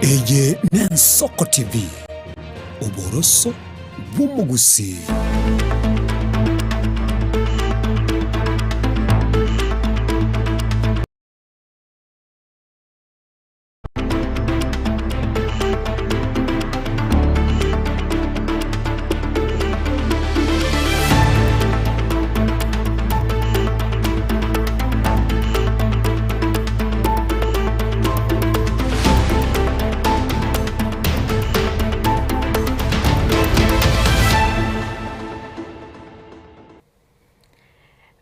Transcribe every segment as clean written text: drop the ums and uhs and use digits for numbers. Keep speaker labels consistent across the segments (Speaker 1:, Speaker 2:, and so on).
Speaker 1: Eye n'Ensoko TV, oboroso bw'omogusii.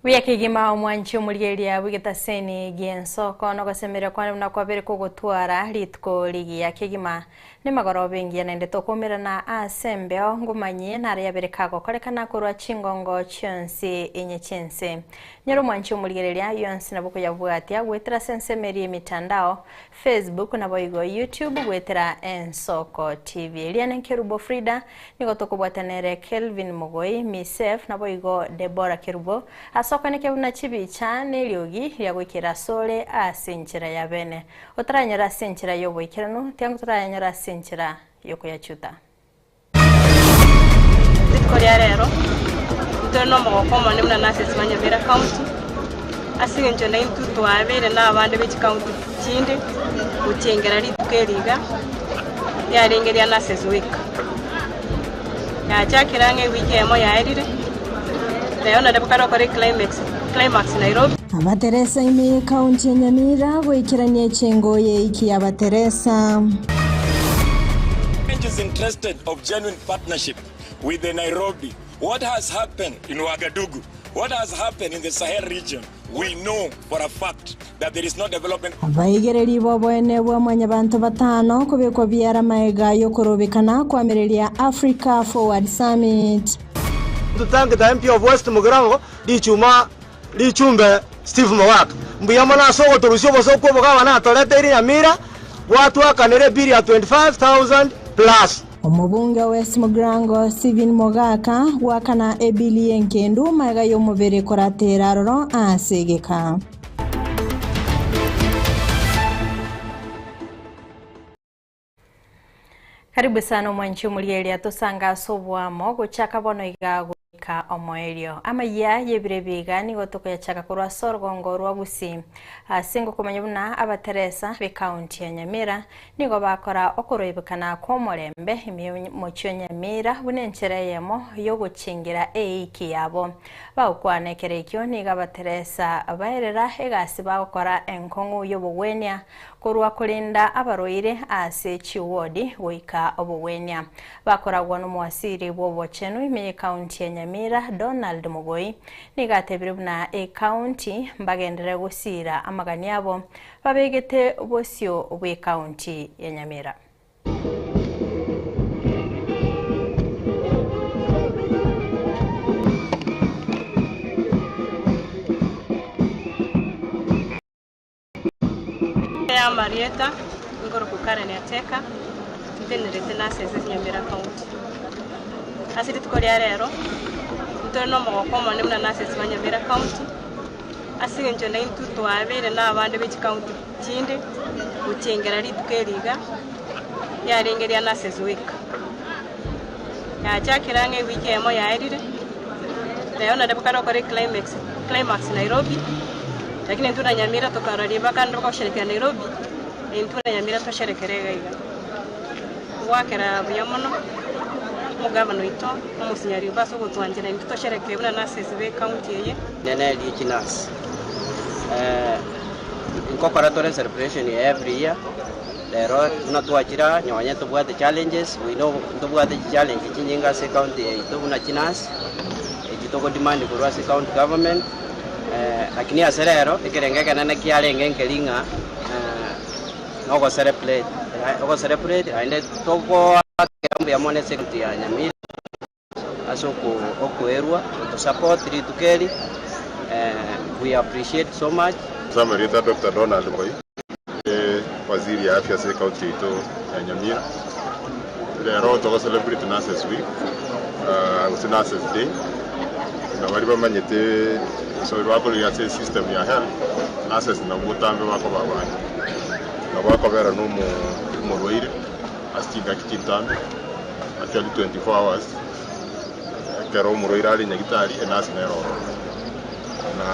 Speaker 2: Buya kegima omwanchi omorigereria bw'egetaseni gi'ensoko nogosemeria kwane buna kwabere kogotwara rituko rigiya kegima. Nemagoroba engiya naende tokoumerana ase embeo ngomanyie nare yabere kagokorekana korwa chingongo chionsi inye chi'ense. Nyora omwanchi omorigereria yonsi nabo koyabwatia goetera ase ensemo eria y'emitandao, Facebook naboigo YouTube goetera Ensoko TV. Eria ne Kerubo Frida, nigo tokobwatia nere Kelvin Mogoi, Misef naboigo Deborah Kerubo, ase okoenekia buna chibicha na eriogi riagoikera asore ase enchera ya bene. Otaranyora ase enchera y'oboikeranu, tiango torayanyore ase enchera y'okoyachuta.
Speaker 3: Rituko ria rero, ntore nomogoko omonene buna nase ase Nyamira County, ase eng'encho naintwe twabeire na abande be chicounty chinde gochengera rituko eri iga, riarenge ria Nurses Week. Yachakire ang'e ewiki eyemo yaerire, rero naende bokare gokora eclimax climax Nairobi.
Speaker 4: Abateresa ime y'Ekaunti ya Nyamira goikerania echengo y'eiki y'Abateresa.
Speaker 5: Is interested of genuine partnership with the Nairobi what has happened in Ouagadougou what has happened in the Sahel region we know for a fact that there is no development.
Speaker 4: Abaigereri b'oboene bwa mwanyabanto batano kobekwa biara magega y'okorobekana koamereria Africa Forward Summit.
Speaker 6: To thank the MP of West Mugirango Richuma Richumbe Steve Mogaka. Mbuya mono ase ogotorusia obosooku obo gavana atoreteire Nyamira gwatwakanire ebill ya 25,000 plus.
Speaker 4: Omobunge o West Mugirango Stephen Mogaka goakana ebili y'enkendu magega y'omobere koratera aroro ase egeka.
Speaker 2: Karibu sana omwanchi omorieria tosange ase oboamo gochaka bono iga goika omoerio. Amayia y'ebiro ebi iga nigo tokoyachaka korwa ase orogongo rwa Gusii ase ngokomanya buna abateresa b'ecounty ya Nyamira nigo bakora okoroibekana kw'omorembe ime y'omochie o Nyamira buna enchera eyemo y'ogochingera eiki yabo. Bagokwana ekero ekio nigo abateresa baerera egasi bagokora enkong'u y'obogwenia Korwa korenda abarwaire ase chiwodi goika obogwenia. Bakoragwa nomowasiri bw'obochenu ime y'ecounty ya Nyamira Donald Mogoi nigo atebire buna ecounty mbagenderere gosiira amagani abo babegete bosio bw'ecounty ya Nyamira.
Speaker 3: Amarieta, nkorokwa Karen Ateka, ntenerete Nurses Nyamira County. Ase rituko ria rero, ntore nomogoko omonene buna Nurses ba Nyamira County, ase eng'encho naintwe twabeire na abande be chicounty chinde, gochengera rituko eri iga, riarenge ria Nurses Week. Yachakire ang'e ewiki eyemo yaerire, rero naende bokare gokora eclimax climax Nairobi, lakini intwe na Nyamira tokarora ribaga naende bagosherekea Nairobi, na intwe na Nyamira tosherekere iga iga. Goakera buya mono, omogavana oito, omosinyari ase ogotwanchera intwe tosherekee buna nurses be ecounty eye.
Speaker 7: Nene erie chinurse, nkokora tore celebration every year. Rero buna twachire aa, nonye tobwate challenges, we know ntobwate chichallenges chinyinge ase ecounty yaito buna chinurse, echi togo demand korwa ase county government, lakini ase rero ekerengo ekenene kiarenge nkeri ng'a nogo celebrate, ogo celebrate naende togoakera mbuya mono ase ecounty ya Nyamira ase okoerwa goto support rituko eri, we appreciate so much.
Speaker 8: Ase amarieta a Doctor Donald Moi, ere waziri ya afya ase ecounty yaito ya Nyamira, rero togo celebrate Nurses Week gose Nurses Day, na baria bamanyete gose baria bakorigia ase esystem ya health, nurses nabwo botambe bakoba abange, nabo bakobera na omo. omorwaire ase chingaki chintambe, actually 24 hours, ekero omorwaire are nyagitari enasi nere ororo. Na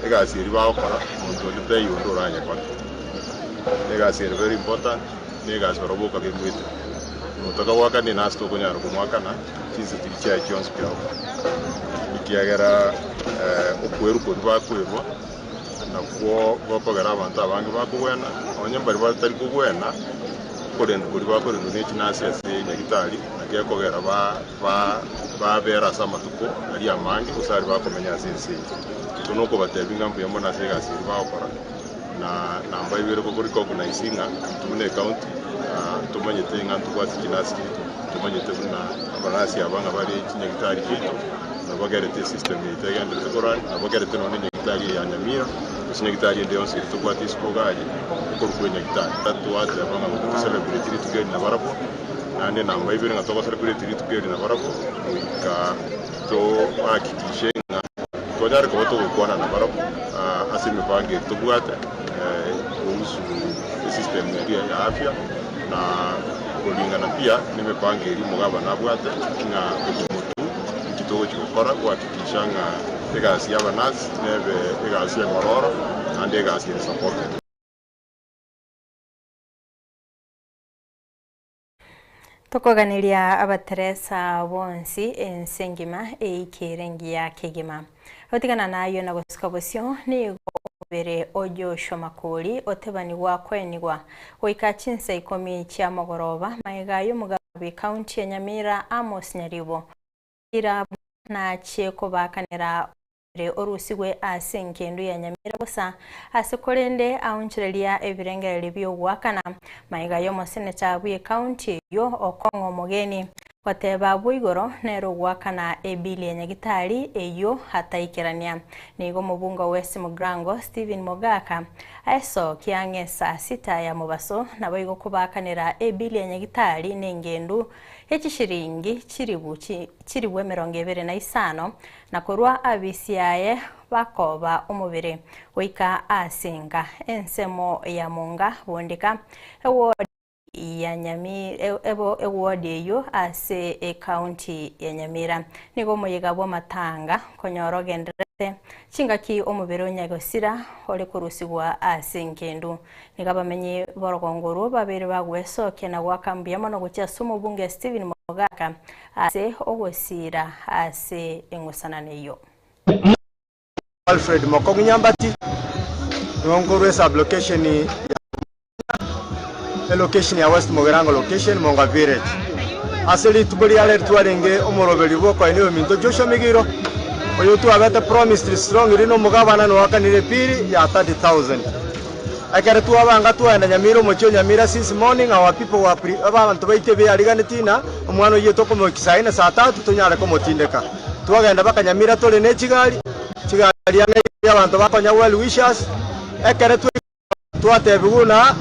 Speaker 8: egasi eria bagokora, monto onde taiyo onde oranyekore. Egasi ere very important, na egasi barabwo boka beruete. Omonto akagoakana enasi tokonyara komoakana chinse chiria chiaye chionsi pi agokora, ekiagera okwerwa koria bakwerwa nakwo gokogera abanto abange bakogwena, nonye mbaria batari kogwena, okorendwa koria bakorendwa ne chinasi ase nyagitari nakio gekogera ba ba babera ase amatuko aria amange gose aria bakomenya ase ense eye. Intwe nokobatebia ng'a mbuya mono ase egasi eria bagokora. Na namba ibere ko recognize ng'a intwe buna ecounty ntomanyete ng'a ntobwate chinurse chiaito, ntomanyete buna abanurse aba ng'a bare chinyagitari chiaito, nabagerete esystem yaito egenderete korwa, nabagerete nonye enyagitari eye ya Nyamira, gose nyagitari ende yonsi ere tobwate isiko iga aria, ekorokwa enyagitari. Twateba ng'a goika to celebrate rituko eri nabarabwo, naende namba ibere ng'a togo celebrate rituko eri nabarabwo, goika tohakikishe ng'a. Tonyare koba togokwana nabarabwo ase emebango eye tobwate kuhusu esystem eria ya afya na koringana pia nemebango eria omogabana abwate ng'a gochia motwe inki togochia gokora gohakikisha ng'a egasi ya abanurse nebe egasi eng'ororo naende egasi ere supported.
Speaker 2: Tokoganeria abateresa bonsi ense engima eikeire engiya kegima. Gotigana nayio na gosuka bosio nigo omobere o Joshua Makori otebanigwa koenigwa goika chinsa ikomi chia mogoroba magega y'omogambi bw'ecounty ya Nyamira Amos Nyaribo Ira nachie kobaakanera omobere orusigwe ase engendu ya Nyamira bosa, ase korende aonchoreria ebirengererio bi'ogoakana magega y'omoseneta bw'ecounty eyio okong'a omogeni goteba abwo igoro nere ogoakana ebili ya Nyagitari eyio ataikerania. Nigo omobunge o West Mugirango Stephen Mogaka aesokia ang'e saa sita ya mobaso naboigo kobaakanera ebili ya Nyagitari nengendu Echishiringi chilifu chilifu emerongo ebere na isano, na korwa abisi yaye bakoba omobere goika ase enka ensemo ya monga bondeka ewodi ya ewodi eyio ase ecounty ya Nyamira. Nigo omoyega bw'amatanga konyora ogendererete chingaki omobere o Nyagosira ore korusigwa ase engendu. Nigo abamenyi b'orogongo orwo babeire bagwesokia na goaka mbuya mono gochia ase omobunge Stephen Mogaka ase ogosiira ase eng'usanano eyio.
Speaker 6: Alfred Mokong'u Nyambati, nigo nkorwa esub-location ya elocation ya West Mugirango location, Monga village. Ase rituko ria rero twarenge omoroberi bw'okoenia oyominto Joshua Migiro, oyo twabete promised strongly nomogabana noakanire epiri ya 30,000. Ekero twabanga twaenda Nyamira omochie o Nyamira since morning our people were pre abanto baito ebeyariganeti ng'a omwana oyio tokomoikia saa ine saa tatu tonyare komotindeka. Twagenda baka Nyamira tore ne chigari, chigari ang'e ibere abanto bakonya well wishers. Ekero twaikire twatebigwa ng'a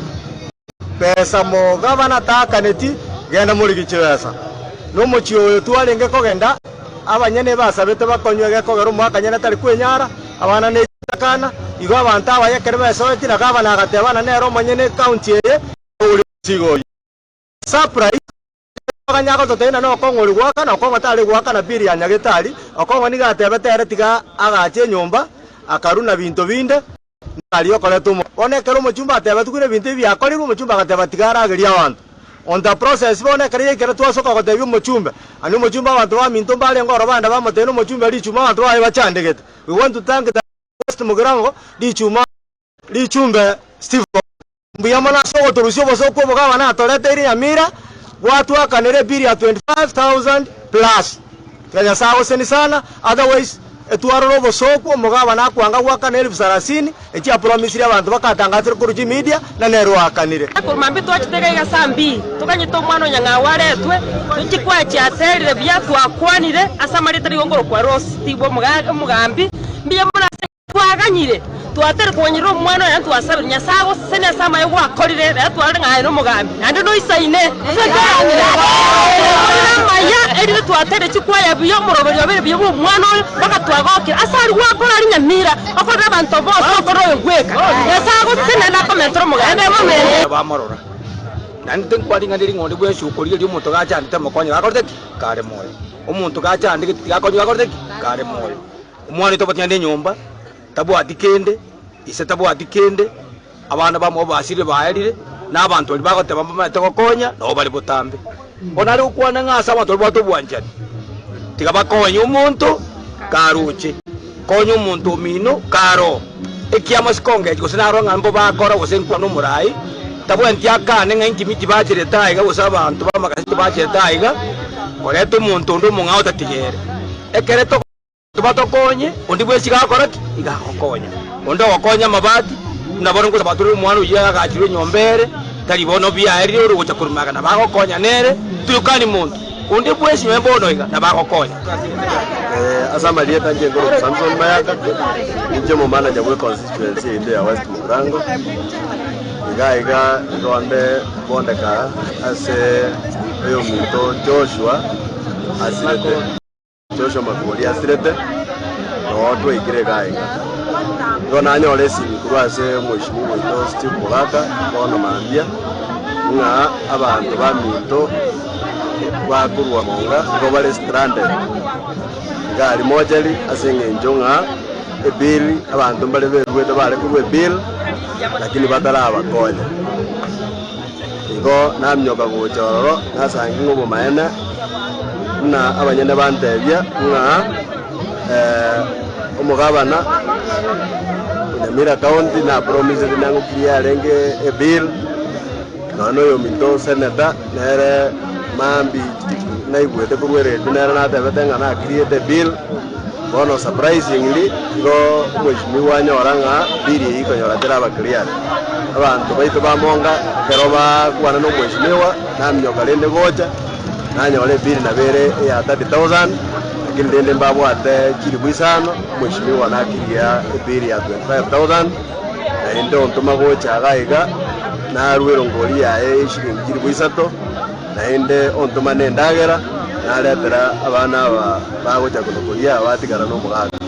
Speaker 6: besa mogabana taakaneti genda morigie chibesa. Nomochie oyo twarenge kogenda Abanyene basabete bakonywe gekogera omwaka nyene tari kwenyara, abana ne chitakana. Igo abanto abaya ekero besoetie na gavana agateba ng'a nere omonyene ecounty eye ogoria omosigo oyio. Surprise, Oganya agototebia ng'a nokong'u ore goakana, okong'u tare goakana bill ya nyagetari, okong'u nigo atebete ere tiga agache enyomba akaruna binto binde, Aria okoreta omo. Bono ekero omochumba atebetigwe ng'a ebinto ebi biakorirwe, omochumba agateba, Tiga aragerie abanto. On the process bono ekero yaikire twasoka gotebia omochumbe, aria omochumbe abanto baminto mbarenge oro bande bamotebia na omochumbe richuma abanto baye bachandegete. We want to thank the West Mugirango richuma richumbe Steve Mbuya mono ase ogotorusia obosooku obo gavana atoreteire Nyamira, gwatwakanire ebill ya 25,000 plus. Tiga Nyasae agoseni sana, otherwise etwarore obosooku omogavana akwanga goakana elifu sarasini echi apromisire abanto bakatangasire korwa chimedia na nere oakanire.
Speaker 3: Korwa mambia twachete iga iga saa mbili, toganyete omwana o Nyang'au aretwe, tochie kwachiaterire buya, twakwanire ase amarieta rigo nkorokwa Rose Steve omogambi, mbuya mono ase. Twaganyire, twatari koganyerera omwana oye, naende twasabire, Nyasae agosesenie ase amaya gwakorire, rero twarore ng'a aye nomogambi, naende noisaine. Twarorire amaya, erinde twateire chikwaya buya, omoroberi obeire buya bw'omwana oyo, mpaka twagokire. Ase aria gwakora aria nyamira, okorere abanto bonsi, okorere oyo bweka. Nyasae agosesenie naende akomentere omogambi.
Speaker 9: Bamorora. Naende tinkwani ng'a nering'ondi bwensi okorigereria omonto gachandete amokonye gakorete ki? Kare moyo. Omonto gachandegete tigakonywa gakorete ki? Kare moyo. Omwana oito tabwati naende enyomba, tabwati kende, ise tabwati kende, abana bamwabo basirire baerire, na abanto baria bagoteba mbamaete gokonya, nabo bare botambe. Bono are gokwana ng'a ase abanto baria babwate obwanchani, tiga bakonye omonto karoche, konya omonto omino kare oo. Ekiama sikongechi gose narora ng'a mbobe akora gose nkwane omorai, tabwenereti akane ng'a inki tibacherete aiga gose abanto b'amagaseti tibacherete aiga koreta omonto onde omong'ao otatiga ere. Ekere tobatokonye, onde bwensi iga agokora ki? Iga agokonya. Onde ogokonya amabati, buna bono ngosaba tore omwana oyio agachirwe enyomba ere, tari bono biaerire ore ogocha korwa magega nabo agokonya nere, toyokani monto. Onde bwensi nonya bono iga nabo agokonya.
Speaker 8: Ase amarieta inche nkorokwa Samson Mayaka, ninche omomanager bwe constituency yaito ya West Mugirango, iga iga nigo nde bondeka ase oyominto Joshua asirete. Joshua Makori asirete, noo twaikire iga iga. Igo nanyora esimi korwa ase omweshimiwa oito Steve Mogaka bono mambia, ng'a abanto baminto bakorwa Monga igo bare stranded iga aria mochari ase eng'encho ng'a ebill abanto mbare beruete bare korwa ebill lakini batarabakonya. Igo naminyoka gocha ororo, nasangi ng'a obomaene, buna abanyene bantebia ng'a omogabana o Nyamira County napromisete nang'okirie arenge ebill, nonya na oyominto senator nere mambia naigwete korwa eredio nere natebete ng'a na create ebill, bono surprisingly igo omweshimiwa anyora ng'a bill eyio ikonyora teraba cleared. Abanto baito ba Monga ekero bakwana na omweshimiwa naminyoka rende gocha, nanyora ebill nabo ere eya 30,000 lakini rende mbabwate chilifu isano, omweshimiwa nakiria ebill ya 25,000 naende ontoma gocha iga iga, narwa erongori yaye eshilingi chilifu isato, naende ontoma na endagera, naretera abana aba bagocha konokoria batigara na omogaka.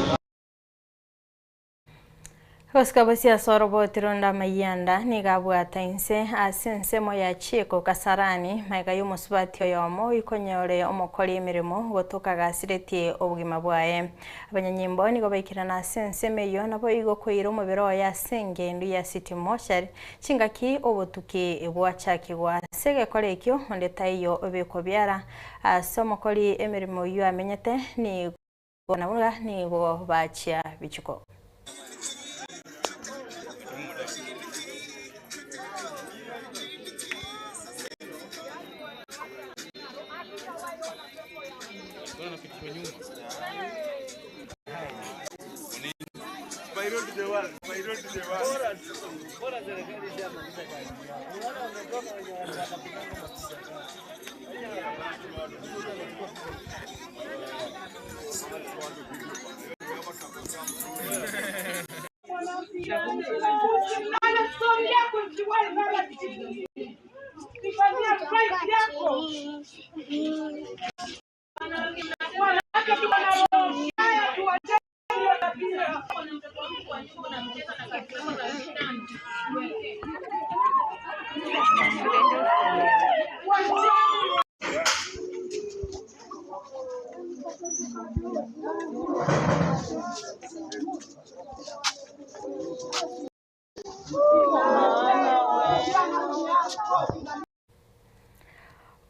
Speaker 2: Gosika bosie ase oroboti ronde amayianda nigo abwata inse ase ensemo ya Chieko Kasarani, magega y'omosubati oyomo oikonyore omokori emeremo gotoka agasiretie obogima bwaye. Abanyanyimbo nigo baikerana ase ensemo eyio naboigo koira omobere oye ase engendu ya City Mortuary chingaki obotuki bwachakigwa. Ase egekora ekio onde taiyo obekwa biara ase omokori emeremo oyio amenyete nigo Buna nigo bachia bichuko.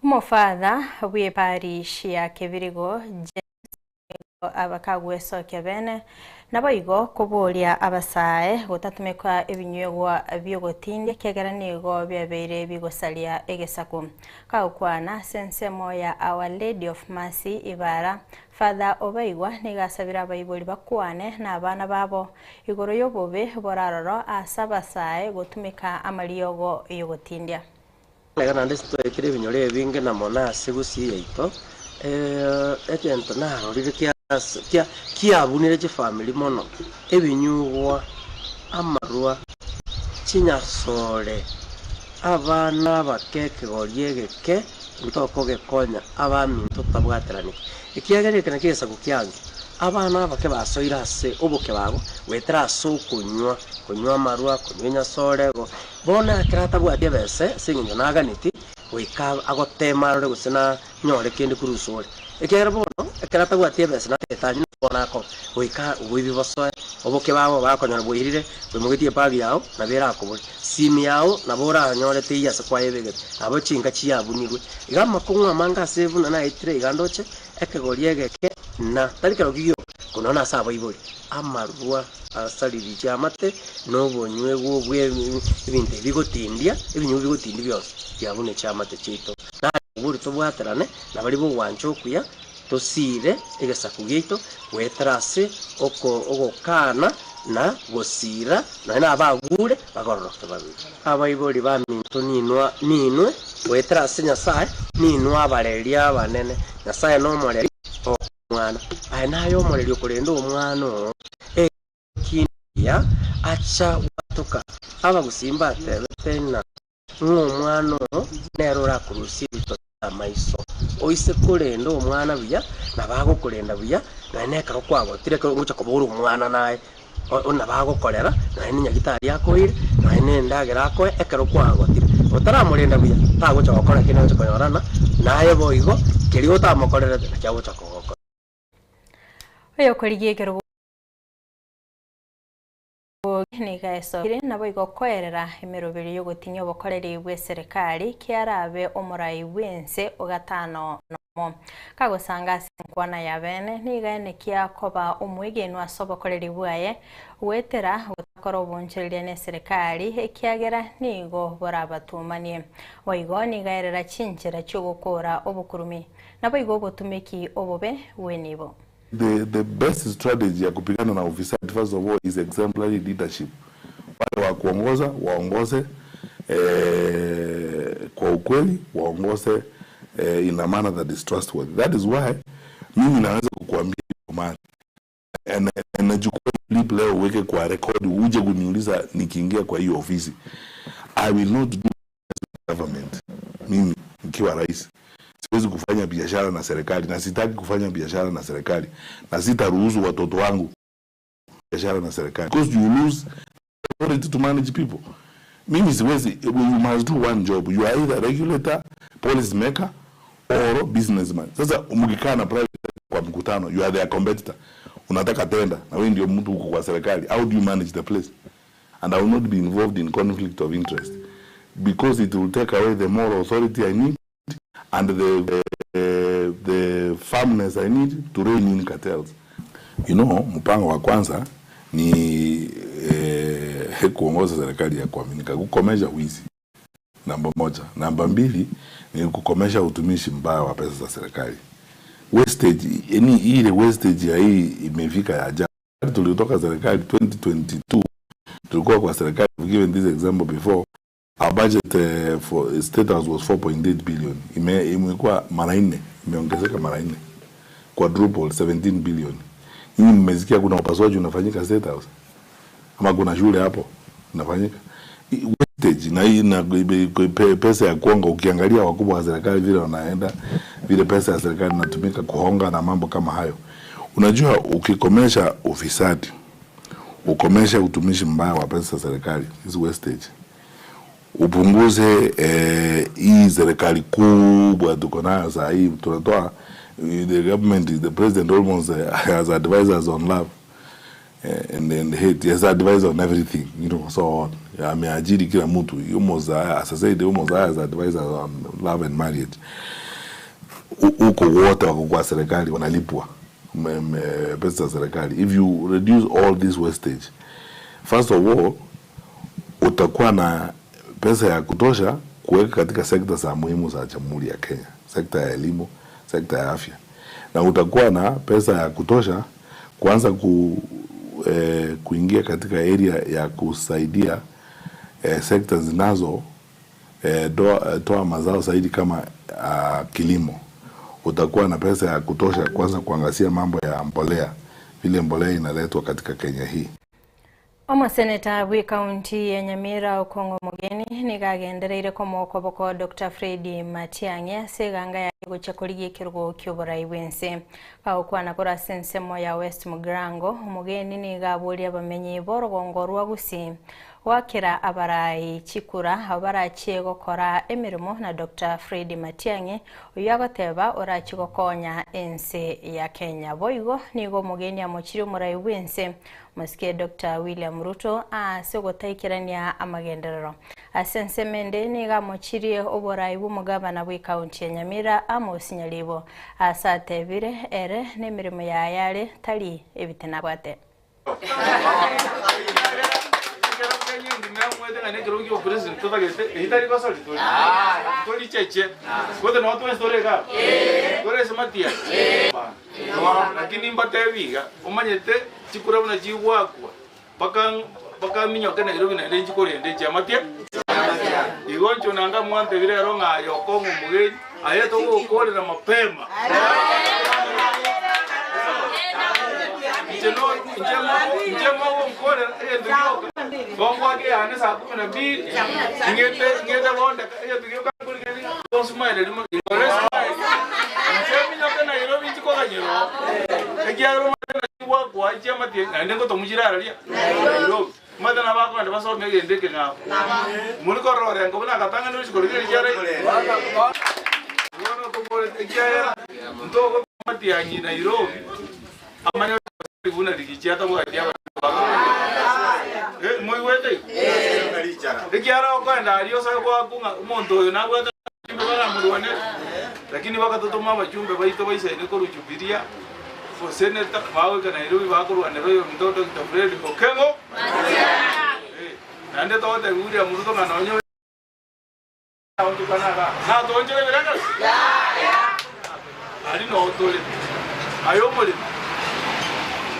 Speaker 2: Omofather bw'eparish ya Kebirigo James nigo abakagwesokia bene naboigo koboria abasae gotatumeka ebinywegwa biogotindia ekiagera nigo biabeire bigosaria egesaku. Kagokwana ase ensemo ya Our Lady of Mercy Ibara, Father Obaigwa nigo asabire abaibori bakwane na abana babo igoro y'obobe boraroro ase abasae gotumeka amariogo yogotindia.
Speaker 10: Iga naende sitwaikire ebinyoro ebinge na mono ase gusii yaito, egento narorire kia kiabunire chifamiri mono, ebinyugwa, amarwa, chinyasore, abana abake ekegori egeke ntokogekonya abaminto tabwateraneti. Ekiagera eke nakio egesaku kiange, abana abake basoire ase oboke babo goetera ase okonywa, konywa amarwa, konywa enyasore, Bono ekero atabwati ebese ase engencho naganeti. Goika agotema arore gose nanyore kende korwa asore. Ekiagera bono, ekero atabwati ebesa natagete anywe nabo bono akoba. Goika oboibi bosoe, oboke babo bakonyora bwairire, oimogetie ebag yao, nabo erakobore. Simu yao nabo oranyore teiyo ase kwayebegete, nabo chinka chiabunirwe. Iga amakong'u amange ase buna naetire iga ndoche, ekegori egeke na tari keroki gioka, korwa nonye ase abaibori, amarwa asariri chiamate, na obonywegwa bwe ebinto ebi bigotindia, ebinyugwa bigotindia bionsi biabuna chiamate chiaito. Naye obori tobwaterane na baria b'ogwancha okuya, tosiire egesaku giaito goetera ase ogokana na gosiira, nonya nabagure bagororoke babere. Abaibori baminto ninwe ninwe goetera ase Nyasae, ninwe abareri abanene. Nyasae nomoreri omwana, aye naye omoreri okorenda omwana oo. Ekiya acha gwatoka. Abagusii mbatebete ng'a Ng'a omwana oo nere orakorusie ebito bi'amaiso. Oise korenda omwana buya, nabo agokorenda buya, nonya na ekero kwagotire ekero ogocha koba ore omwana naye, nabo agokorera, nonya ne nyagitari akoire, nonya ne endagera akoe ekero kwagotire. Otaramorenda buya, tagocha gokora kende agocha konyorana, naye boigo, keria otamokorerete nakio agocha kogokora.
Speaker 2: Oyokorigia ekerogo Nigo esokire naboigo koerera emeroberio y'ogotinyia obokoreri bw'eserekari kiarabe omorai bw'ense o gatano nomo. Kagosanga ase enkwana ya bene, nigo aenekia koba omwegenwa ase obokoreri bwaye goetera gotakora obonchoreria n'eserekari ekiagera nigo borabatumanie. Boigo nigo aerera chinchera chi'ogokora obokurumi naboigo obotumeki obobe bw'enibo.
Speaker 11: The the best strategy ya kupigana na ufisadi first of all is exemplary leadership. Wale wa kuongoza waongoze eh, kwa ukweli waongoze eh, in a manner that is trustworthy. That is why mimi naweza kukuambia Omari na nachukua clip leo uweke kwa rekodi uje kuniuliza nikiingia kwa hiyo ofisi. I will not do government. Mimi nikiwa rais siwezi kufanya biashara na serikali na sitaki kufanya biashara na serikali na sitaruhusu watoto wangu biashara na serikali because you lose authority to manage people. Mimi siwezi, you must do one job. You are either regulator, policy maker or businessman. Sasa mkikaa na private kwa mkutano, you are their competitor. Unataka tenda na wewe ndio mtu uko kwa serikali. How do you manage the place? And I will not be involved in conflict of interest because it will take away the moral authority I need and the, the firmness I need to rein in cartels. You know, mpango wa kwanza ni eh, kuongoza serikali ya kuaminika, kukomesha wizi namba moja. Namba mbili ni kukomesha utumishi mbaya wa pesa za serikali. Wastage, yani ile wastage ya hii imefika ya ajabu. Tulitoka serikali 2022 tulikuwa kwa serikali, I've given this example before. Our budget for State House was 4.8 billion. Ime, imekuwa mara nne, imeongezeka mara nne, quadruple 17 billion. Nyinyi mmesikia kuna upasuaji unafanyika State House ama kuna shule hapo inafanyika? Wastage na hii na pesa ya kuonga, ukiangalia wakubwa wa serikali vile wanaenda, vile pesa ya serikali inatumika kuhonga na mambo kama hayo. Unajua, ukikomesha ufisadi, ukomesha utumishi mbaya wa pesa za serikali, hizi wastage, upunguze eh, hii serikali kubwa tuko nayo saa hii tunatoa the government the president almost has advisors on love and hate. He has advisor on everything, so on. Ameajiri kila mtu. He almost, as I said, he almost has advisors on love and marriage. Huko wote wako kwa serikali wanalipwa pesa za serikali. If you reduce all this wastage, first of all, utakuwa na pesa ya kutosha kuweka katika sekta za muhimu za Jamhuri ya Kenya, sekta ya elimu, sekta ya afya, na utakuwa na pesa ya kutosha kuanza kuingia katika area ya kusaidia sekta zinazo toa mazao zaidi kama kilimo. Utakuwa na pesa ya kutosha kuanza kuangazia mambo ya mbolea, vile mbolea inaletwa katika Kenya hii.
Speaker 2: Omoseneta bwe county ya Nyamira Okong'o Mogeni nigo agendereire komoa okoboko Dr. Fred Matiang'i ase eganga yaye gochia korigia ekerogo ki'oborai bw'ense. Kagokwana korwa ase ensemo ya West Mugirango, Omogeni nigo aboria abamenyi b'orogongo rwa Gusii. Goakera abarai chikura abwo barachie gokora emeremo na Doctor Fred Matiang'i oyio agoteba orachie gokonya ense ya Kenya. Boigo nigo omogeni amochirie omorai bw'ense Omosike Doctor William Ruto ase ogotaikerania amagenderero. Ase ensemo ende nigo amochirie oborai bw'omogabana bw'ecounty ya Nyamira Amos Nyaribo ase atebire ere nemeremo yaye are tari ebitina abwate.
Speaker 12: Ekero Kenya engima yamwete ng'a nekerogo kia obopresident totagete, eyio tari gosori tori. Tori cheche. Gose noo twensi tore iga abwo? Tore ase matiang'i? Lakini mbatebi iga, omanyete chikura buna chigwakwa, mpaka mpaka minyoke Nairobi naende inchi korenda echiamate. Igo inche nanga mwantebi rero ng'a aye okong'a omogeni, aye togokorera mapema. Inche no inche mogo inche mogonkorera egento gioka, gongoaka eyane saa kumi na mbili, ing'ete ing'ete bondeka egento gioka nkorigereria ng'a gonsmile rimo ore smile. Inche minyoke Nairobi inchi koganyera oo, ekiagera omanyete naki gwakoa chiamate naende ngotomwa chirararia Nairobi. Omanyete nabo bakogenda basome egento eke ng'ao. Mori korora orengo buna agatang'ani gochia korigereria chiara Bono toborete ekiagera ntogomatianyi Nairobi amanye buna rigichi atabwati abanto Eh, moigwete igo? Ekiagera okoenda aria osoe goakwa ng'a omonto oyo nabwate abachumbe baramorwanere, lakini bagatotoma abachumbe baito baisaine korwa Jubilia for senator bagoika Nairobi bakorwanera oyominto Doctor Fred Okengo Eh, naende togotebia William Ruto ng'a nonye aonchokana igaa natoonchore ebirengererio aria noo tore aye omoremi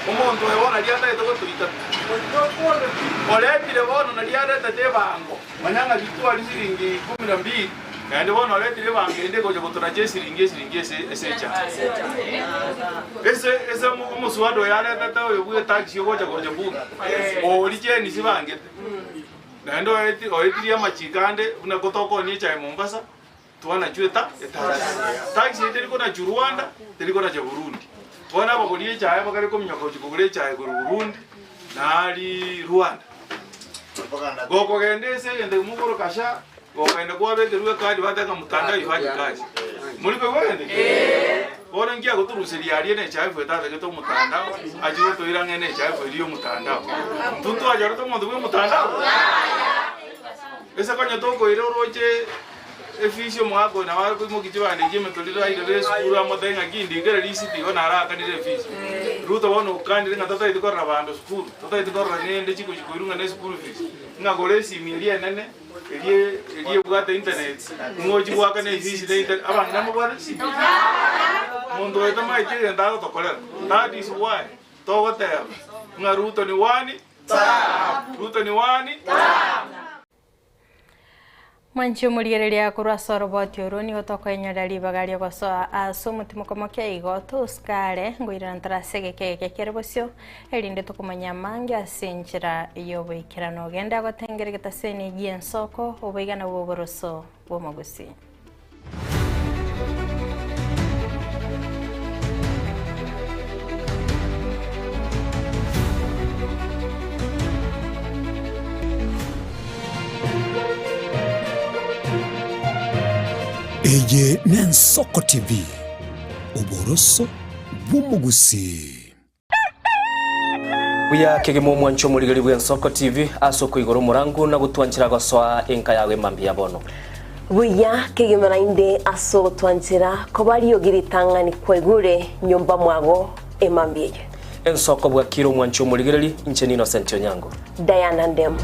Speaker 12: omonto oyo bono aria atagete gotoita oretire bono naria aretete ebango manya ng'a ritwari siringi kumi na mbili Naende bono oretire ebango ende egocha gotoracha esiringi esiringi ase ase echae. Ase ase omoswada oyo aretete oyo bwe etaxi ogocha gocha bunge, oria chenisi bangete. Naende oeti oetirie amachiko ande buna gotokonia echae Mombasa, twanachwa eta etaxi. Taxi eye teri konachwa Rwanda, teri konacha Burundi. Bono abagori echae bakare kominyoka gochia kogora echae korwa Burundi, naaria Rwanda. Gokogenda ase egento ekemo okoroka sha, gokogenda kwabekerwa ekadi bateba ng'a mtandao haifanyi kazi. Mori koigwa egento ekio? Bono inki agotoruseria aria ne echafu etatagete omotandao, achie gotoira ng'a ne echafu eria y'omotandao. Intwe ntwachorete omonto bwa omotandao? Ase konya tokoira oroche efisi omogaka oyo nabo akoimokia chibando echio emetoriro airere esukuru amotebie ng'a ki ndikere risiti igo narakanire efisi. Ruto bono okanire ng'a totagete korora bando sukuru, totagete korora ng'ende chigochi koirwa ng'a ne eschool fees, ng'a gora esimi eria enene eria eria ebwate internet ng'a ochie goakana efisi ne internet abang'ina mbabwate chisimi? Monto oyo tamaeti egento agotokorera. That is why togoteba ng'a Ruto ni one term, Ruto ni one term.
Speaker 2: Mwanche omorigereria korwa ase oroboti orwo nigo tokoenyorera ribaga ri'ogosoa ase omotimoko moke igo tosikare ngoirana ntore ase egeka eke kere bosio erinde tokomanya amange ase enchera y'oboikeranu. Genda agotengere getaseni gi'ensoko oboigana bw'oboroso bw'omogusii.
Speaker 1: Eye n'Ensoko TV, oboroso bw'omogusii.
Speaker 13: Buya kegima omwancho omorigeri bw'Ensoko TV ase okoigora omorangu na gotwanchera gosoa enka yago emambia ya bono.
Speaker 14: Buya kegima naende ase ogotwanchera koba riogi ritang'ani kwaigure nyomba mwago emambia eye.
Speaker 13: Ensoko bwakire omwancho omorigereri, inche n'Innocent Onyango.
Speaker 14: Diana Ndemo.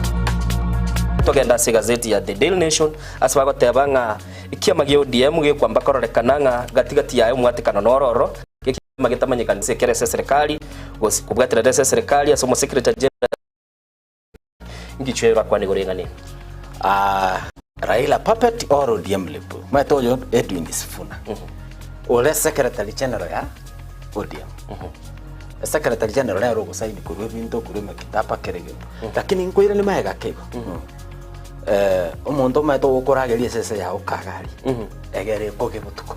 Speaker 13: Togende ase egazeti ya The Daily Nation ase bagoteba ng'a ekiama gia ODM gekwamba kororekana ng'a gati gati yaye omwatekano nororo Ekiama getamanyekani ase ekero ase eserekari gose kobwaterera ase eserekari ase omosekretary general ngichwe bakwane igoro y'eng'ana eye.
Speaker 15: Ah, Raila puppet or ODM lip. Omanyete oyo Edwin Sifuna. Ore secretary general ya ODM. Secretary general nere ogosaini korwa ebinto korwa emekitaba kera egento. Lakini nkoiranie magega ake igo. Eh, omonto omanyete ogokorageria esese yago kagari. Egere ekoge botuko.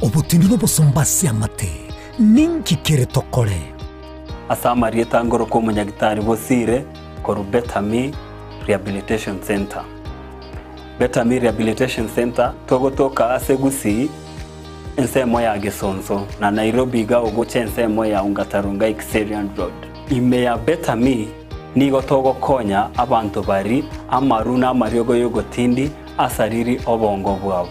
Speaker 1: Obotendu na obosomba ase amate. Ninki kere tokore?
Speaker 16: Ase amarieta ngoroka omonyagitari Bosire korwa Betami Rehabilitation Centre. Betami Rehabilitation Centre togotoka ase Gusii ensemo ya Gesonso na Nairobi iga ogocha ensemo ya Ongata Rongai Kiserian Road. Ime ya Betami nigo togokonya abanto bari amaru na amariogo y'ogotindi asariri obongo bwabo.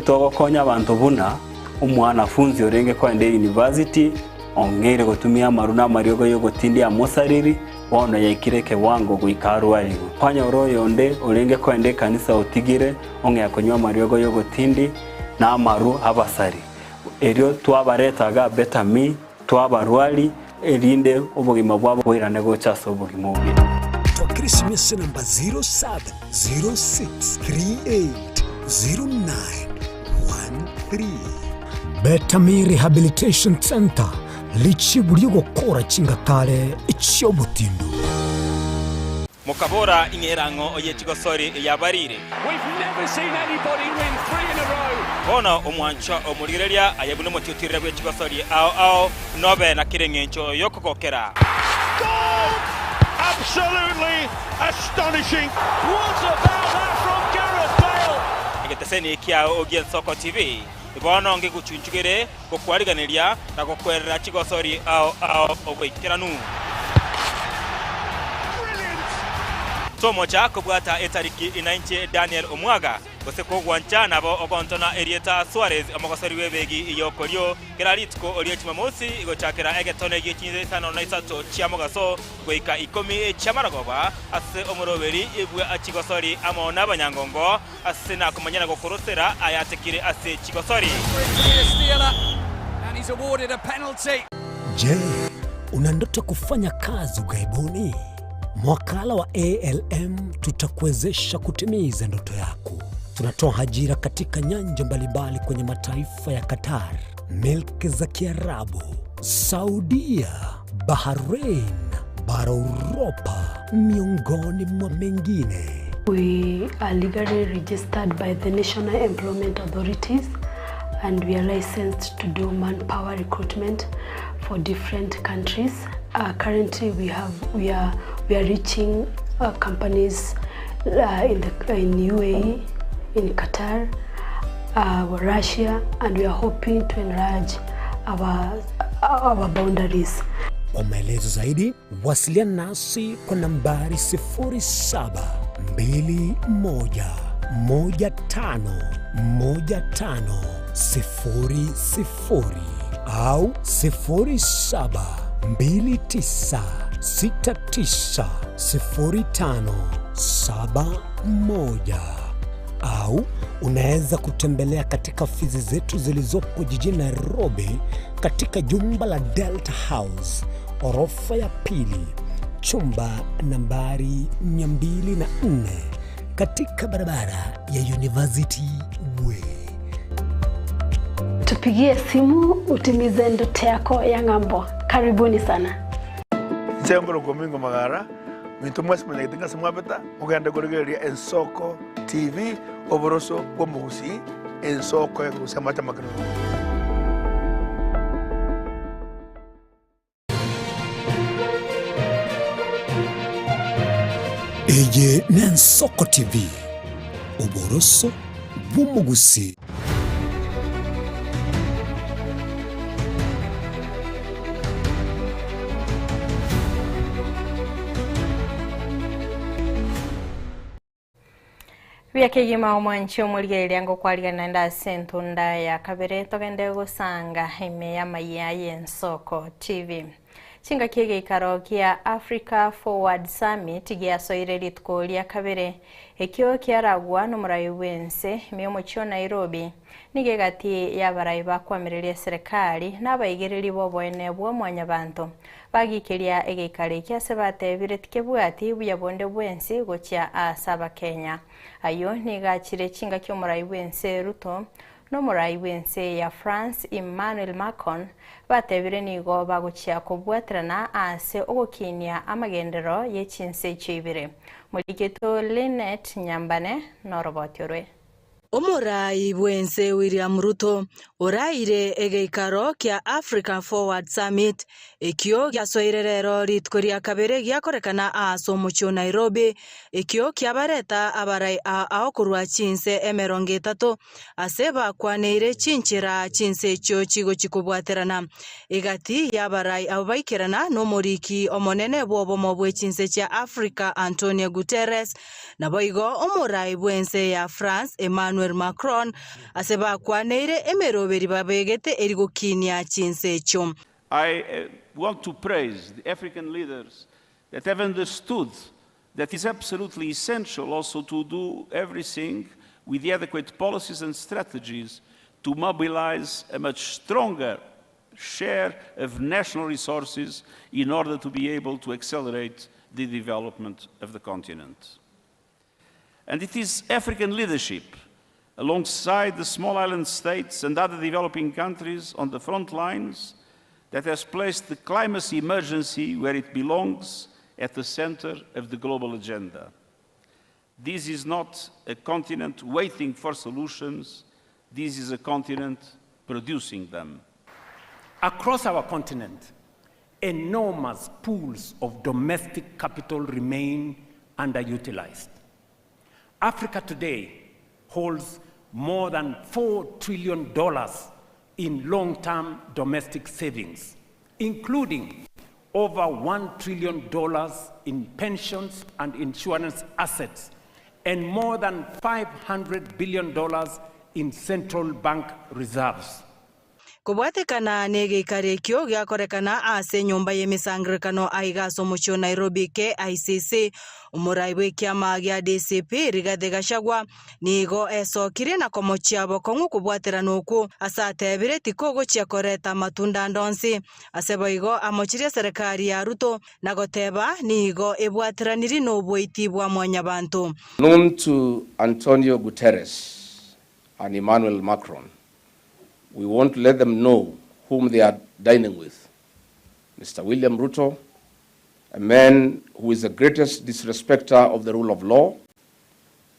Speaker 16: Togokonya abanto buna omwanafunzi orenge koenda eyunivasiti ong'eire gotumia amaru na amariogo y'ogotindia amosariri, bono yaikire ekewango goika arwarigwe. Kwanyora oyonde orenge koenda ekanisa otigire ong'ea konywa amariogo y'ogotindi na amaru abasari. Erio twabareta iga Betami, twabarwari, erinde obogima bwabo boirane gocha ase obogima obuya.
Speaker 1: Twakera esimi ase enamba 0706380913. Betami Rehabilitation Centre, richibu ri'ogokora chingatare chi'obotindu.
Speaker 17: Mokabora, Ing'era ng'o oye chigosori eyabarire? Bono omwanchwa omorigereria aye buna omotiotirere bwe chigosori ao ao, nobe na kera engencho y'okogokera. Egeteseni kiao gi'Ensoko TV bono ngegochunchugere gokwariganeria na gokwerera chigosori ao ao oboikeranu. Tomocha kobwata etariki inainche Daniel Omwaga, gose kogwancha nabo ogontona erieta Suarez omogosori bw'ebegi y'okorio kera rituko rie Jumamosi gochakera egetone gie chinsa isano na isato chia mogaso goika ikomi chi'amaragoba ase omoroberi bwa chigosori amo nabanyangongo Ase nakomanya na gokorosera ayatekire ase chigosori.
Speaker 1: Je, una ndoto kufanya kazi ughaibuni? Mwakala wa ALM tutakuwezesha kutimiza ndoto yako. Tunatoa ajira katika nyanja mbalimbali kwenye mataifa ya Qatar, milki za Kiarabu, Saudia, Bahrain, bara Uropa, miongoni mwa mengine.
Speaker 18: We are legally registered by the National Employment Authorities and we are licensed to do manpower recruitment for different countries. Currently we have we are we are reaching companies in the in UAE, in Qatar, Russia and we are hoping to enlarge our our boundaries.
Speaker 1: Kwa maelezo zaidi wasiliana nasi kwa nambari 0721151500 au 0729690571 au unaweza kutembelea katika ofisi zetu zilizopo jijini Nairobi katika jumba la Delta House orofa ya pili chumba nambari 204 katika barabara ya University Way.
Speaker 18: Tupigie simu utimize ndoto yako ya ng'ambo. Karibuni sana.
Speaker 12: Inche nkorokwa Omingo Magara, minto mwensi monyagete ng'a ase mwabeta, mogende korigereria Ensoko TV, oboroso bw'omogusii, ensoko ekorusia amache amakenunu.
Speaker 1: Eye n'Ensoko TV, oboroso bw'omogusii.
Speaker 2: Buya kegima omwanchi omorigereria ngokwarigana naende ase entunda ya kabere togende gosanga ime y'amayia y'Ensoko TV. Chingaki egeikaro kia Africa Forward Summit giasoire rituko ria kabere ekio kiaragwa nomorai bwense ime y'omochie o Nairobi nigo egati y'abarai bakwamireria eserekari na abaigereri b'oboene bwa mwanyabanto Bagikeria egeikaro ekio ase batebire tikebwati buya bonde bwensi gochia aase Abakenya. Ayio nigo achire chingaki omorai bw'ense Ruto nomorai bw'ense ya France Emmanuel Macron batebire nigo bagochia kobwaterana aase ogokinia amagenderero ye chinse echio ibere. Morigeto Linet Nyambane noroboti orwe.
Speaker 19: Omorai bw'ense William Ruto oraire egeikaro kia Africa Forward Summit ekio giasoire rero rituko ria kabere giakorekana aase omochie o Nairobi ekio kiabareta abarai ao ao korwa chinse emerongo etato ase bakwaneire chinchera chinse echio chigochia kobwaterana egati y'abarai abwo baikerana nomoriki omonene bw'obomo bwe chinse chia Africa Antonio Guterres Naboigo omorai bw'ense ya France Emmanuel Macron ase bakwaneire emeroberi babegete eri gokinia chinse echio.
Speaker 20: I want to praise the African leaders that have understood that it's absolutely essential also to do everything with the adequate policies and strategies to mobilize a much stronger share of national resources in order to be able to accelerate the development of the continent. And it is African leadership, alongside the small island states and other developing countries on the front lines, that has placed the climate emergency where it belongs at the center of the global agenda. This is not a continent waiting for solutions, this is a continent producing them.
Speaker 21: Across our continent, enormous pools of domestic capital remain underutilized. Africa today holds more than $4 trillion in long term domestic savings, including over $1 trillion in pensions and insurance assets, and more than $500 billion in central bank reserves.
Speaker 19: Kobwatekana negeikaro ekio giakorekana ase enyomba y'emesangererekano aiga ase omochie o Nairobi, KICC, omorai bw'ekiama gia DCP Rigathi Gachagua nigo esokirie na komochia bokong'u kobwaterana okwo ase atebire tikogochia koreta amatunda ande onsi. Ase boigo amochirie eserekari ya Ruto na goteba nigo ebwateraniri noboiti bwa mwanyabanto.
Speaker 22: Known to Antonio Guterres and Emmanuel Macron, we want to let them know whom they are dining with. Mr. William Ruto, a man who is the greatest disrespecter of the rule of law,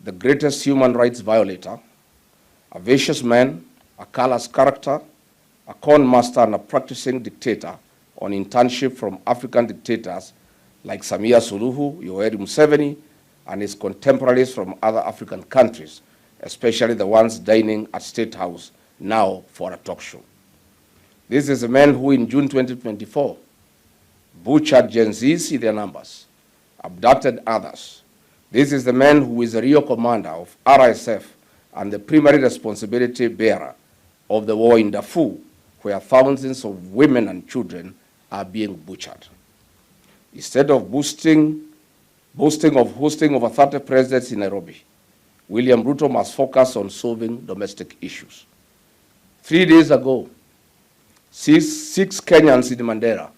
Speaker 22: the greatest human rights violator, a vicious man, a callous character, a con master and a practicing dictator on internship from African dictators like Samia Suluhu, Yoweri Museveni, and his contemporaries from other African countries, especially the ones dining at State House now for a talk show. This is a man who in June 2024 butchered Gen Zs in their numbers, abducted others. This is the man who is the real commander of RSF and the primary responsibility bearer of the war in Darfur, where thousands of women and children are being butchered. Instead of boosting, boasting of hosting over 30 presidents in Nairobi, William Ruto must focus on solving domestic issues. Three days ago, six, six Kenyans in Mandera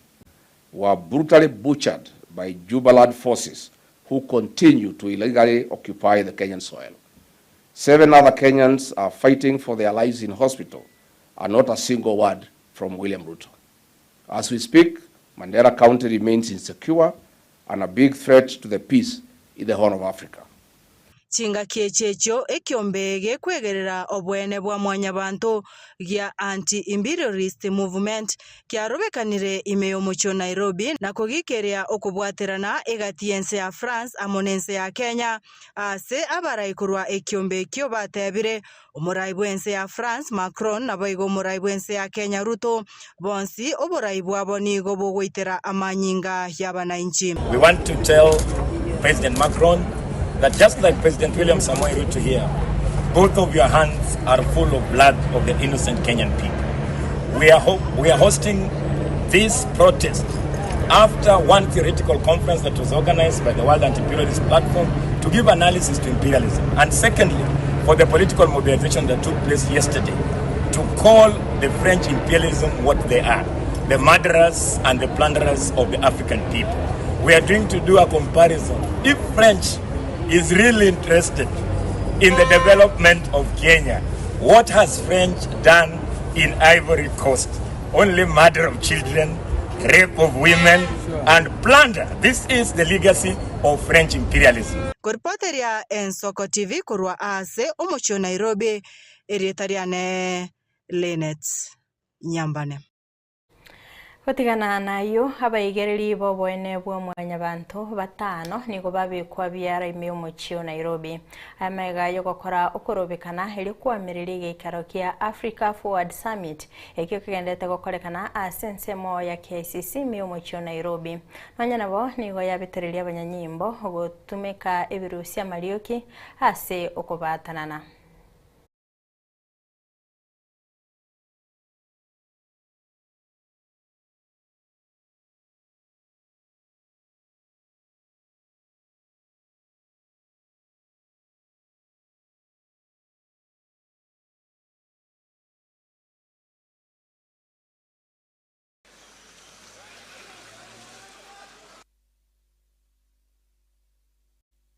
Speaker 22: were brutally butchered by Jubaland forces who continue to illegally occupy the Kenyan soil. Seven other Kenyans are fighting for their lives in hospital, and not a single word from William Ruto. As we speak, Mandera County remains insecure and a big threat to the peace in the Horn of Africa.
Speaker 19: Chingaki echi echio ekiombe gekwegerera obwene bwa mwanyabanto gia Anti-Imperialist Movement kiarobekanire ime y'omochie o Nairobi na kogikeria okobwaterana egati y'ense ya France amo n'ense ya Kenya ase abarai korwa ekiombe ekio batebire omorai bw'ense ya France Macron naboigo omorai bw'ense ya Kenya Ruto bonsi oborai bwabo nigo bogoitera amanyinga y'abanainchi.
Speaker 5: We want to tell President Macron that just like President William Samoei Ruto here, both of your hands are full of blood of the innocent Kenyan people. We are, ho- we are hosting this protest after one theoretical conference that was organized by the World Anti-Imperialist Platform to give analysis to imperialism. And secondly, for the political mobilization that took place yesterday to call the French imperialism what they are, the murderers and the plunderers of the African people. We are going to do a comparison. If French is really interested in the development of Kenya, what has French done in Ivory Coast? Only murder of children, rape of women and plunder. This is the legacy of French imperialism.
Speaker 19: Koripoteria Ensoko TV korwa aase omochie o Nairobi, erieta riane Linet Nyambane.
Speaker 2: Gotigana nayio, abaigereri b'oboene bwa mwanyabanto batano nigo babekwa biara ime y'omochie o Nairobi. Aya magega y'ogokora okorobekana erio koamereria egeikaro kia Africa Forward Summit ekio kegenderete gokorekana ase ensemo ya KICC ime y'omochie o Nairobi. Nonya nabo nigo yabetereria abanyanyimbo gotumeka ebirusia amarioki ase okobaatanana.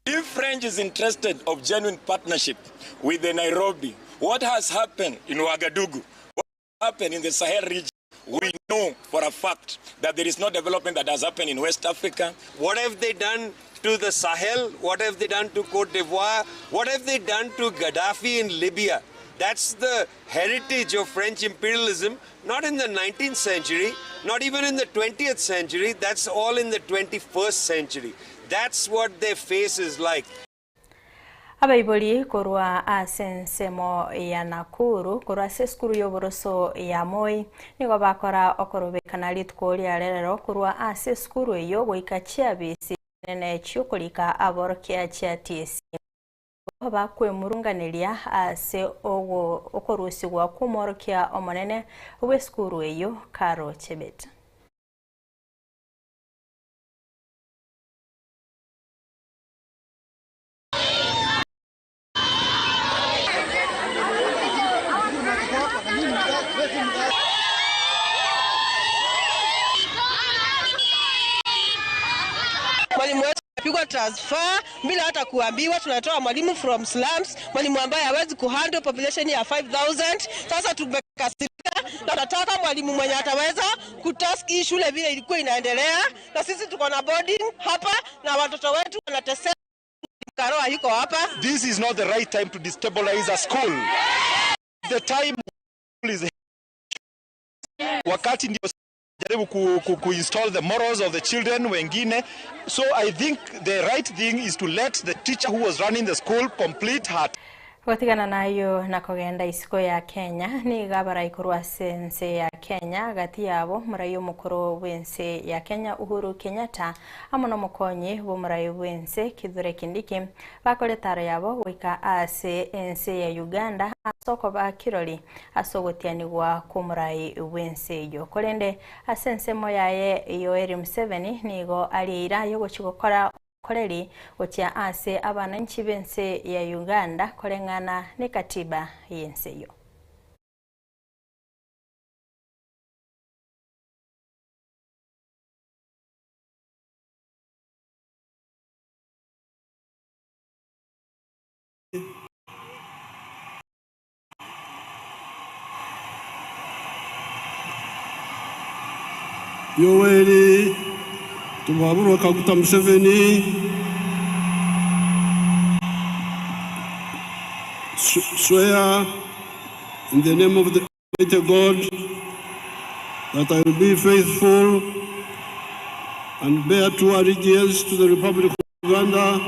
Speaker 5: If French is interested of genuine partnership with the Nairobi, what has happened in Ouagadougou, what happened in the Sahel region, we know for a fact that there is no development that has happened in West Africa.
Speaker 4: What have they done to the Sahel? What have they done to Cote d'Ivoire? What have they done to Gaddafi in Libya? That's the heritage of French imperialism, not in the 19th century, not even in the 20th century, that's all in the 21st century. That's what their face is like.
Speaker 2: Abaibori korwa ase ensemo ya Nakuru korwa ase esukuru y'oboroso ya Moi nigo bakora okorobekana rituko ria rerero korwa ase esukuru eyio goika chiabisi chinene chi'okorika aborokia chia TSC. Nigo bakwemurunganeria ase okorusigwa kw'omworokia omonene bw'esukuru eyio Carol Chebet.
Speaker 7: Mwalimu wetu amepigwa transfer bila hata kuambiwa. Tunatoa mwalimu from slums, mwalimu ambaye hawezi kuhandle population ya 5000. Sasa tumekasirika na tunataka mwalimu mwenye ataweza kutask hii shule vile ilikuwa inaendelea, na sisi tuko na boarding hapa na watoto wetu wanateseka. Karoa yuko hapa.
Speaker 23: This is not the right time to destabilize a school. The time is wakati ndio jaribu ku, ku, ku install the morals of the children wengine. So I think the right thing is to let the teacher who was running the school complete her
Speaker 2: Gotigana nayio na kogenda isiko ya Kenya, nigo abarai korwa ase ense ya Kenya, gati yabo morai omokoro bw'ense ya Kenya Uhuru Kenyatta amo nomokonyi bw'omorai bw'ense Kithure Kindiki bakore etaro yabo goika ase ense ya Uganda ase okoba kirori ase ogotianigwa kw'omorai bw'ense eyio. Korende ase ensemo yaye Yoweri Museveni nigo arie eira y'ogochia gokora obokoreri gochia ase abananchi b'ense ya Uganda koreng'ana n'ekatiba y'ense eyio.
Speaker 24: Yoweri Tibuhaburwa Kaguta Museveni swear in the name of the Almighty God that I will be faithful and bear true allegiance to the Republic of Uganda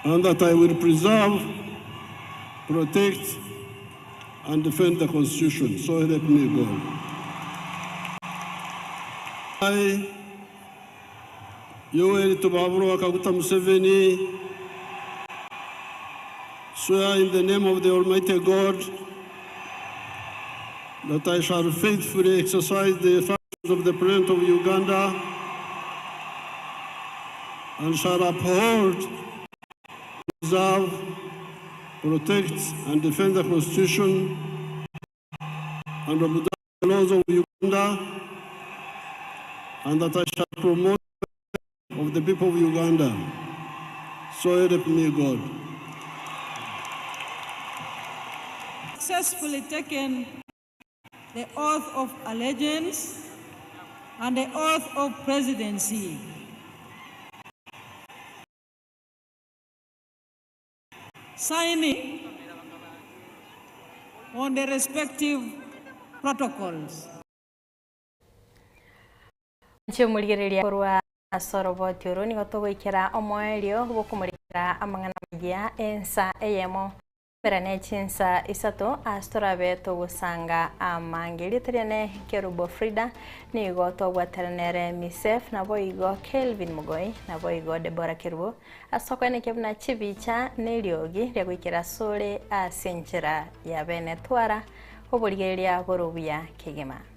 Speaker 24: and that I will preserve, protect, and defend the Constitution. So help me God. I, Yoweri Tibuhaburwa Kaguta Museveni, swear in the name of the Almighty God that I shall faithfully exercise the functions of the President of Uganda and shall uphold, preserve, protect, and defend the Constitution and obey the laws of Uganda, and that I shall promote of the people of Uganda. So help me God.
Speaker 25: Successfully taken
Speaker 3: the oath of allegiance and the oath of presidency. Signing on the respective protocols.
Speaker 2: Inche omorigereria korwa ase oroboti oro nigo togoikera omoerio bw'okomorikera amang'ana amayia ensa eyemo mbere ne chinsa isato ase torabe togosanga amange. Erieta riane Kerubo Frida nigo twabwatera nere Misef naboigo Kelvin Mogoi naboigo Deborah Kerubo ase okoenekia buna chibicha na eriogi riagoikera asore ase enchera ya bene twara oborigereria bore obuya kegima.